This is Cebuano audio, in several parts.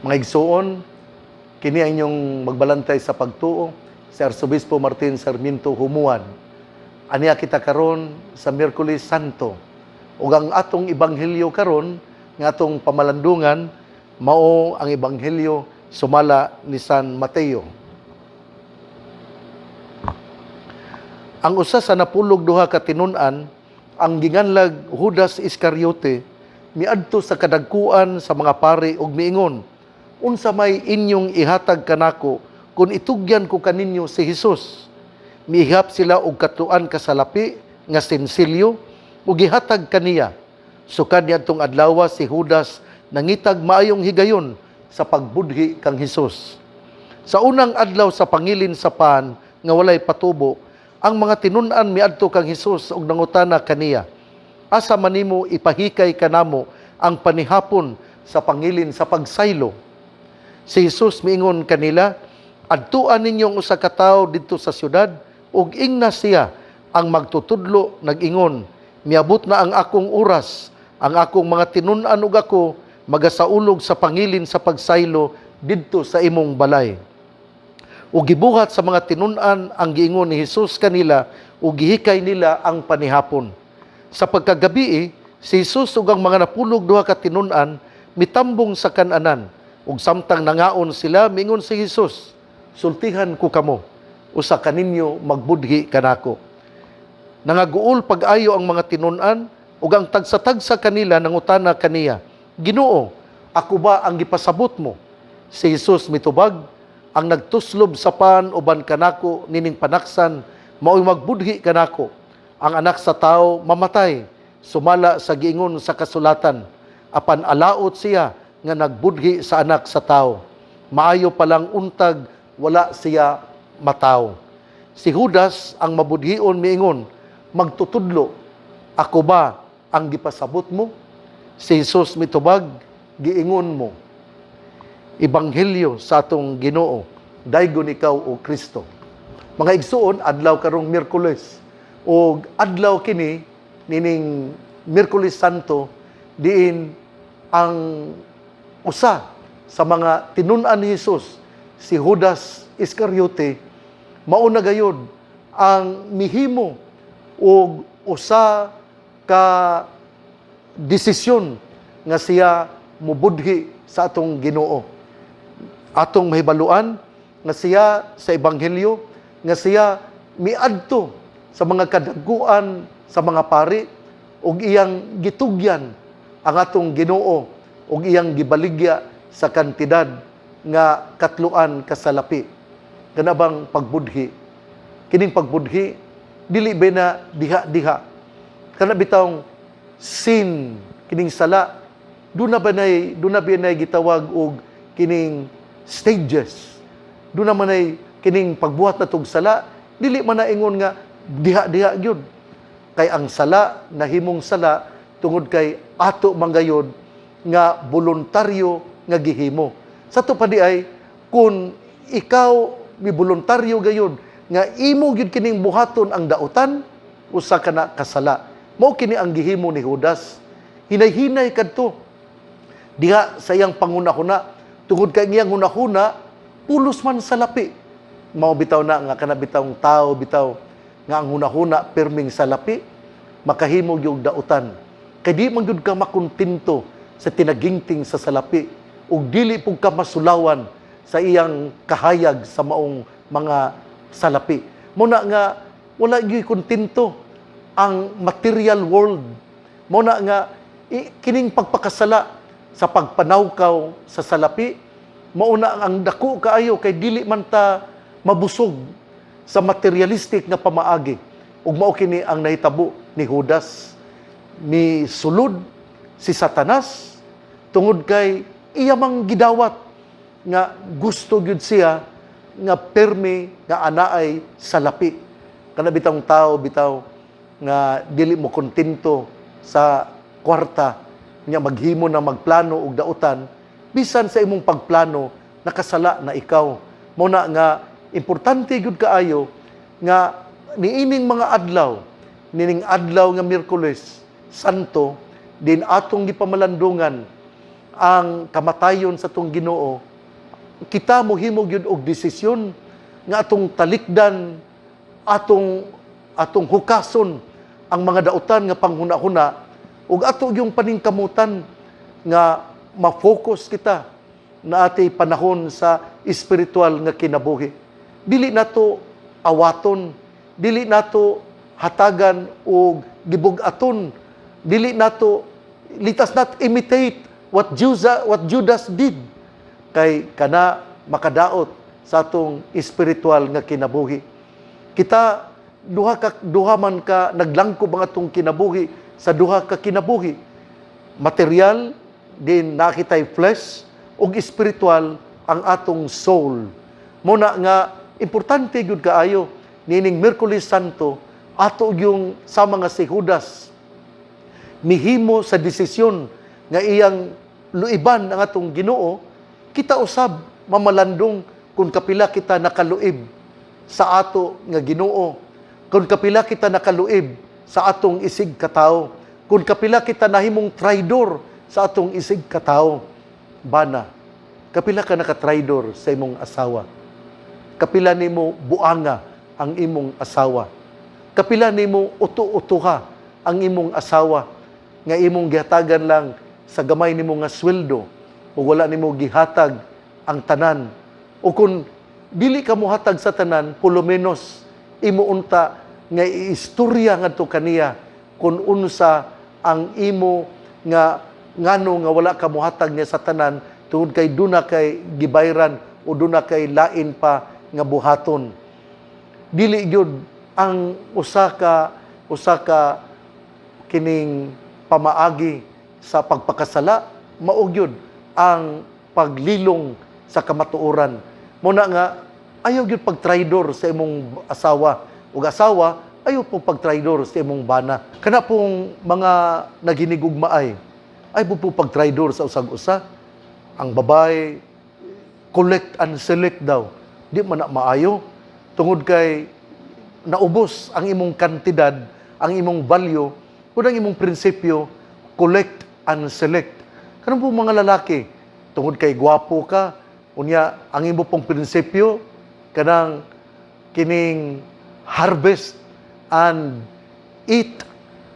Mga igsuon, kini ang inyong magbalantay sa pagtuo, si Arsobispo Martin Sarmiento Humuan. Aniya kita karon sa Miyerkules Santo. Ug ang atong ebanghelyo karon nga atong pamalandungan mao ang Ebanghelyo sumala ni San Mateo. Ang usa sa napulog duha ka tinun-an, ang ginganlag Judas Iscariote, miadto sa kadagkuan sa mga pari ug miingon, "Unsa may inyong ihatag kanako kung itugyan ko kaninyo si Hesus?" Mihap sila og katluan ka salapi nga sinsilyo ug gihatag kaniya. Sukad niadtong adlaw, si Judas nangitag maayong higayon sa pagbudhi kang Hesus. Sa unang adlaw sa pangilin sa pan nga walay patubo, ang mga tinun-an miadto kang Hesus ug nangutana kaniya, "Asa man nimo ipahikay kanamo ang panihapon sa pangilin sa pagsaylo?" Si Jesus miingon kanila, "Adtuan ninyong usa ka tawo didto sa syudad ug ingna siya, 'Ang magtutudlo nag-ingon, miabot na ang akong oras, ang akong mga tinun-an ug ako magasaulog sa pangilin sa pagsaylo didto sa imong balay.'" Ug gibuhat sa mga tinun-an ang giingon ni Hesus kanila ug gihikay nila ang panihapon. Sa pagkagabii, si Jesus ug ang mga napulog duha ka tinun-an mitambong sa kan-anan. Ug samtang nangaon sila, mingon si Jesus, "Sultihan ko kamo, usa kaninyo magbudhi kanako." Nangaguol pag-ayo ang mga tinun-an ug ang tagsa-tagsa kanila nangutana kaniya, "Ginoo, ako ba ang gipasabot mo?" Si Jesus mitubag, "Ang nagtuslob sa pan uban kanako nining panaksan mao'y magbudhi kanako. Ang Anak sa Tawo mamatay sumala sa giingon sa kasulatan, apan alaot siya nga nagbudhi sa Anak sa Tawo. Maayo palang untag wala siya matawo." Si Judas ang mabudhion miingon, "Magtutudlo, ako ba ang gipasabot mo?" Si Jesus mitubag, "Giingon mo." Ebanghelyo sa atong Ginoo. Daygon ikaw, o Kristo. Mga igsuon, adlaw karong Miyerkules. O adlaw kini nining Miyerkules Santo diin ang usa sa mga tinun-an ni Jesus, si Judas Iscariote, mauna gayod ang mihimo og usa ka desisyon nga siya mubudhi sa atong Ginoo. Atong mahibaluan nga siya sa ebanghelyo nga siya miadto sa mga kadaguan sa mga pari ug iyang gitugyan ang atong Ginoo ug iyang gibaligya sa kantidad nga katluan kasalapi. Kana bang pagbudhi? Kining pagbudhi dili ba na diha-diha? Kana bitawng sin, kining sala, duna ba nay gitawag og kining stages? Duna man ay kining pagbuhat na tug sala, dili man na ingon nga diha-diha gyud. Kay ang sala nahimong sala tungod kay ato manggayod nga voluntaryo nga gihimo. Sa to pa di ay kung ikaw mi voluntaryo gayud nga imo gyud kining buhaton ang dautan, usa ka na kasala. Mao kini ang gihimo ni Judas. Hinay-hinay kadto diha sa iyang panghunahuna tungod kay iyang hunahuna pulos man sa lapi. Mao bitaw na nga kana bitawng tao bitaw nga ang hunahuna perming sa lapi, makahimo gyud dautan. Kay di man gyud ka makontento sa tinagingting sa salapi ug dili pug ka masulawan sa iyang kahayag sa maong mga salapi. Mao na nga wala gyud kontento ang material world. Mao na nga kining pagpakasala sa pagpanawkaw sa salapi, mao na ang dako kaayo kay dili man ta mabusog sa materialistic nga pamaagi. Ug mao kini ang nahitabo ni Judas. Ni sulod si Satanas tungod kay iya mang gidawat nga gusto gyud siya nga permi nga anaay salapi. Kana bitawng tao bitaw nga dili mo kontento sa kwarta nya maghimo na magplano og dautan, bisan sa imong pagplano nakasala na ikaw. Mao na nga importante gyud kaayo nga niining mga adlaw, nining adlaw nga Miyerkules Santo din, atong gipamalandungan ang kamatayon sa atong Ginoo, kita mohimo gyud og desisyon nga atong talikdan, atong hukason ang mga dautan nga panghuna-huna ug ato yung paningkamutan nga ma-focus kita na ati panahon sa espiritual nga kinabuhi. Dili nato awaton, dili nato hatagan og gibug-aton, dili nato, let us not imitate what Judas did, kay kana makadaot sa atong espiritual nga kinabuhi. Kita duha man ka naglangkob ang atong kinabuhi sa duha ka kinabuhi. Material din nakitay flesh ug espiritual ang atong soul. Muna nga importante gyud kaayo niining Miyerkules Santo, ato yung sa mga si Judas mihimo sa desisyon nga iyang luiban ang atong Ginoo, kita usab mamalandong kung kapila kita nakaluib sa ato nga Ginoo, kung kapila kita nakaluib sa atong isig katawo, kung kapila kita nahimong traidor sa atong isig katawo. Bana, kapila ka nakatraidor sa imong asawa? Kapila nimo buanga ang imong asawa? Kapila nimo uto-utoha ang imong asawa nga imong gihatagan lang sa gamay nimo nga sweldo ug wala nimo gihatag ang tanan? O kung dili ka mohatag sa tanan, pulo menos imo unta nga iistorya ngadto kaniya kung unsa ang imo nga ngano nga wala ka mohatag niya sa tanan, tungod kay duna kay gibayran o duna kay lain pa nga buhaton. Dili gyud ang usa ka kining pamaagi sa pagpakasala mao gyud ang paglilong sa kamatuoran. Muna nga ayaw gyud pagtraidor sa imong asawa, ug asawa, ayaw po pagtraidor sa imong bana. Kana pong mga naginigugmaay, ay po pagtraidor sa usag-usa. Ang babae, collect and select daw. Di man na maayo tungod kay naubos ang imong kantidad, ang imong value, kung ang imong prinsipyo, collect and select. Kanang po mga lalaki, tungod kay gwapo ka, unya ang imo pong prinsipyo, kanang kining harvest and eat.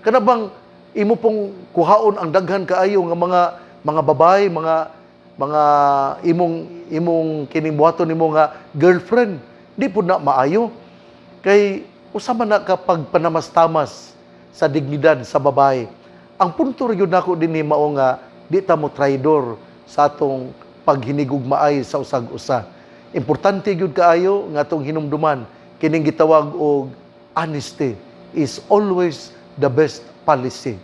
Kana bang imo pong kuhaon ang daghan kaayo nga mga babae, mga imong kining buhaton nimo nga girlfriend, di pud na maayo kay usa man na kapag panamastamas sa dignidad sa babae. Ang punto ra gyud nako dinhi mao nga di ta mo traidor sa atong paghinigugmaay sa usag-usa. Importante gyud kaayo nga atong hinumduman kining gitawag og honesty is always the best policy.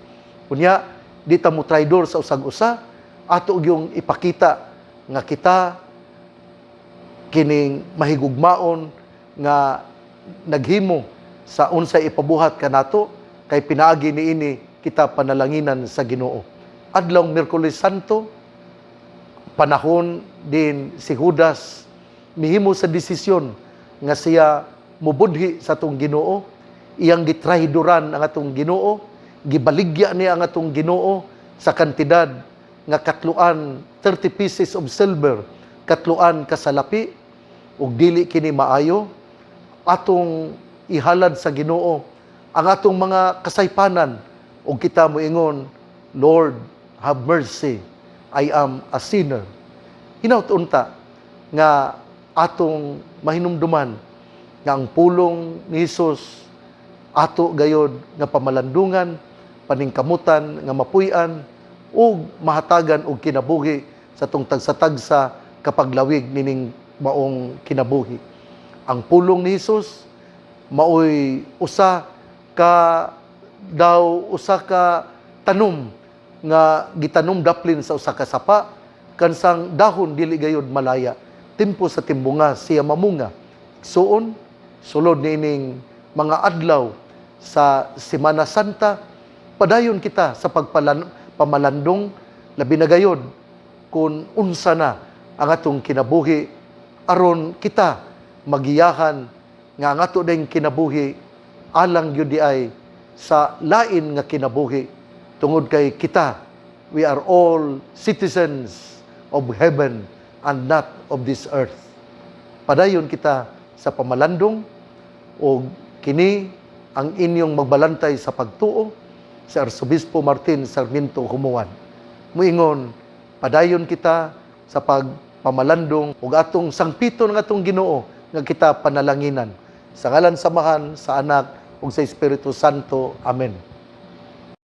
Unya, di ta mo traidor sa usag-usa, ato yung ipakita nga kita kining mahigugmaon nga naghimo sa unsay ipabuhat kanato, kay pinaagi niini kita panalanginan sa Ginoo. Adlawng Miyerkules Santo, panahon din si Judas mihimo sa desisyon nga siya mubudhi sa atong Ginoo, iyang gitraidoran ang atong Ginoo, gibaligya niya ang atong Ginoo sa kantidad nga katluan 30 pieces of silver, katluan ka salapi, ug dili kini maayo. Atong ihalad sa Ginoo ang atong mga kasaypanan ug kita moingon, "Lord, have mercy, I am a sinner." Hinaut unta nga atong mahinumduman nga ang pulong ni Hesus ato gayod nga pamalandungan, paningkamutan nga mapuy-an ug mahatagan og kinabuhi sa atong tagsa-tagsa kapaglawig nining maong kinabuhi. Ang pulong ni Hesus maoy usa ka daw usa ka tanom nga gitanom daplin sa usa ka sapa, kansang dahon dili gayod malaya, timpo sa timbunga siya mamunga. Suon, sulod niining mga adlaw sa Semana Santa, padayon kita sa pamalandong, labi na gayod kung unsa na ang atong kinabuhi, aron kita magiyahan nga ang ato ding kinabuhi alang gyud di ay sa lain nga kinabuhi, tungod kay kita We are all citizens of heaven and not of this earth. Padayon kita sa pamalandong o kini ang inyong magbalantay sa pagtuo, si Arsobispo Martin Sarmiento Humuan. Muingon, padayon kita sa pagpamalandong ug atong sangpiton ng atong Ginoo nga kita panalanginan. Sa ngalan sa Amahan, sa Anak ug sa Espiritu Santo. Amen.